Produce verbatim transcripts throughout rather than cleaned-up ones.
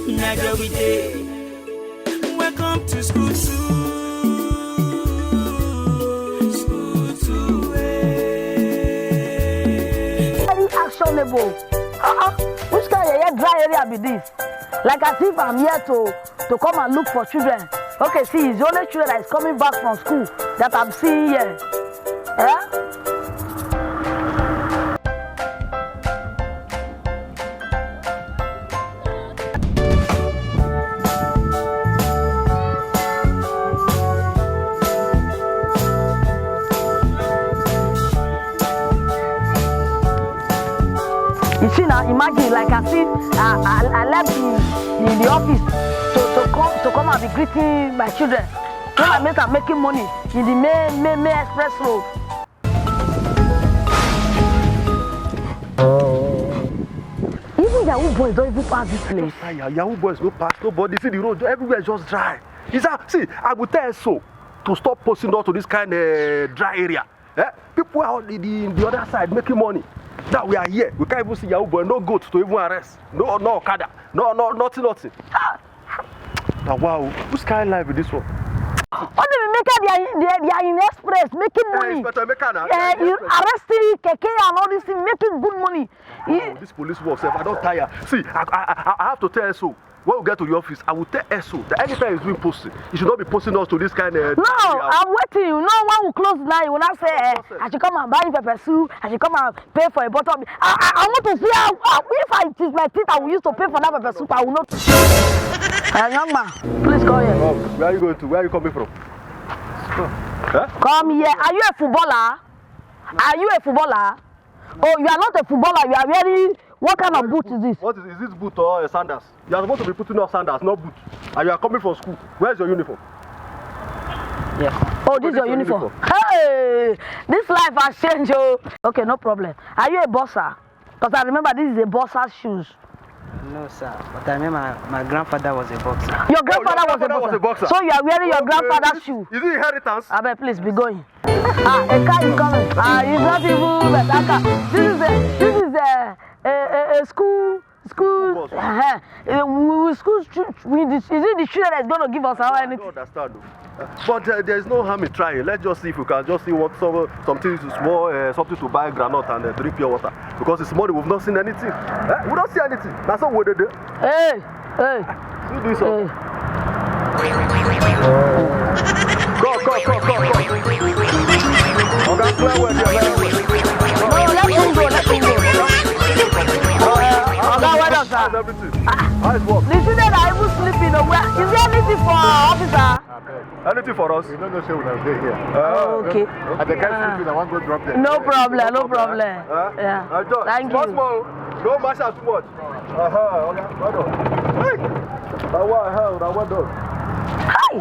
Naija we dey. Welcome to school two. School two. Very actionable. Uh-uh. Which kind of yeye dry area be this? Like as if I'm here to to come and look for children. Okay, see, it's the only children that is coming back from school that I'm seeing here. Eh? You see now, imagine like I see, I, I, I left the, the, the office to, to come to come and be greeting my children. When I make am making money in the main main main express road. Even Yahoo boys don't even pass this place. Tire, Yahoo boys no pass, nobody see the road, everywhere is just dry. Is that, see, I will tell so to stop posting out to this kind of dry area. Eh? People are on the, the, the other side making money. Now we are here. We can't even see Yahoo boy. No goat to even arrest. No, no Okada. No, no, nothing, nothing. Ah! Now, wow. Which kind of life is this one? All the make they are, they, are- they are in express making money. Inspector Emeka now. Eh, you arresting keke and all this thing, making good money. Wow, this police work, sef, I don't tire. See, I, I, I, I have to tell you so. When we get to the office, I will tell S O that anytime he's doing posting, he should not be posting us to this kind of. No, I'm waiting. You know, when we close now, you will not say, eh, I should come and buy pepper soup, I should come and pay for a bottle of. I, I, I want to see how, how if I it is my teeth I will use to pay for that pepper soup, I will not. Uh, young man, please come here. Where are you going to? Where are you coming from? Huh? Come here. Are you a footballer? Are you a footballer? Oh, you are not a footballer. You are wearing what kind of boot is this? What is, is this boot or a sandals? You are supposed to be putting on sandals, not boot. And you are coming from school. Where's your uniform? Yeah. Oh, this is your uniform. Hey, this life has changed. Oh, okay, no problem. Are you a boxer? Because I remember this is a boxer's shoes. No, sir. But I remember my, my grandfather was a boxer. Your grandfather was a boxer. So you are wearing your grandfather's shoe. Is it inheritance? Abeg, please be going. Ah, a car is coming. Ah, it's not even better car. This is a this is a a, a, a school school. Bus. Uh-huh. A, we, we school stu- we, the, is it the children that is going to give us our I anything? Don't understand. Oh. But uh, there is no harm in trying. Let's just see if we can just see what some something is small, uh, something to buy groundnut and uh, drink pure water. Because this morning we've not seen anything. Eh? We don't see anything. That's all we dey do. Hey, hey. You do so. Hey. Go, go, go, go, go. Oga, clear well there, clear well. No, let him go, let him go. Uh, Oga, well done, sir. How's everything? How is work? The children are even sleeping. Oh, where is there anything for officer? Anything for us? You don't know say we dey here. Oh, okay. And the guy sleeping, I wan go drop them. No problem, no problem. Huh? Yeah. Thank you. Small, small. No mash out too much. Uh-huh. Okay. Well done. Hey! Now what hell? Now what done? Hi!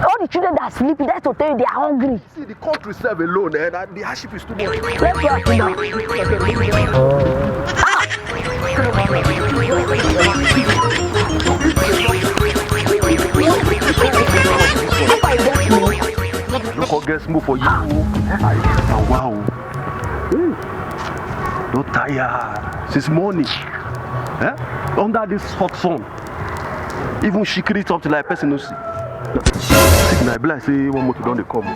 All the children that are sleeping, that's to tell you they are hungry. See the country serve alone, eh? That the hardship is too much. Let's go up and down. Ah! If I get you. Look, I get smoke for you. I, wow. Ooh. Don't tire. Since morning. Eh? Under this hot sun. Even shikiri something like person no see. Signal, be like say one motor don dey come.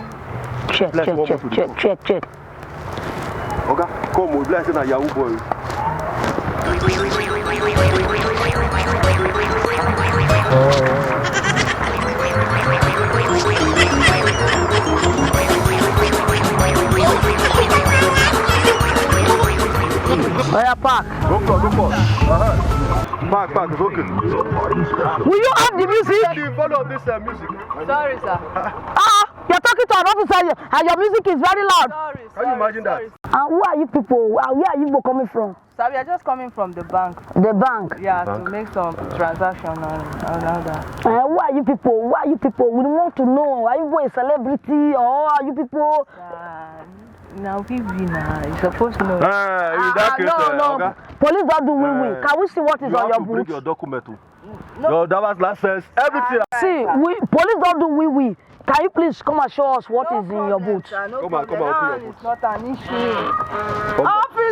Check, check, check, check, check. Oga, come o, be like say na Yahoo boy. Oya, park. Go for, go for. Uh-huh. Park, park, it's okay. Will you off the music? Take the volume of this uh, music. Sorry, sir. Ah, you're talking to an officer and your music is very loud. Sorry, sorry. Can you imagine that? And who are you people? And where are you people coming from? Sir, we are just coming from the bank. The bank? Yeah, to make some transaction and, and all that. Uh, who are you people? Who are you people? We want to know. Are you people a celebrity or are you people? Uh, now we be now. You supposed to know. Ah, in that case, no, uh, no. Oga. Police don't do wee wee. Can we see what is on your boot? You have to bring your document too. No. Your driver's license, everything. See, we police don't do wee wee. Can you please come and show us what is in your boot? No problem, sir. No problem. Come on, come on, open your boot. That one is not an issue. Come on. Officer!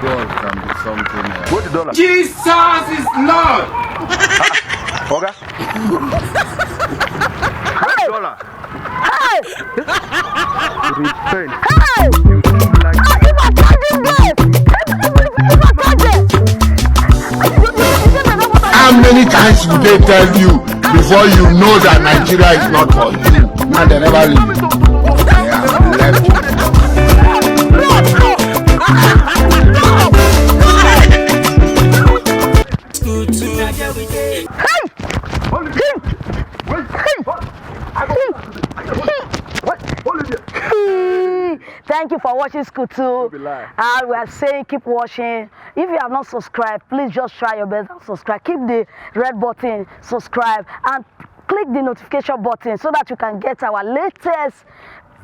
God can be something else. What the dollar? Jesus is Lord. Oga. What the dollar? Hey! Repent. Hey! You don't like Ah, if I touch this girl, if I touch her, you, you, you, you, you, you, Times we dey tell you before you know that Nigeria is not for you. Now they never leave. They have left you. Thank you for watching School two. Be lie. Uh, we are saying keep watching. If you have not subscribed, please just try your best and subscribe. Keep the red button, subscribe, and click the notification button so that you can get our latest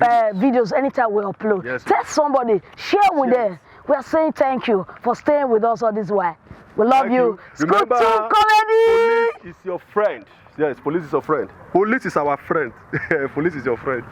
uh, videos anytime we upload. Yes, Tell somebody, share with them. We are saying thank you for staying with us all this while. We love Thank you. School Remember, two comedy. Police is your friend. Yes, police is your friend. Police is our friend. Police is your friend.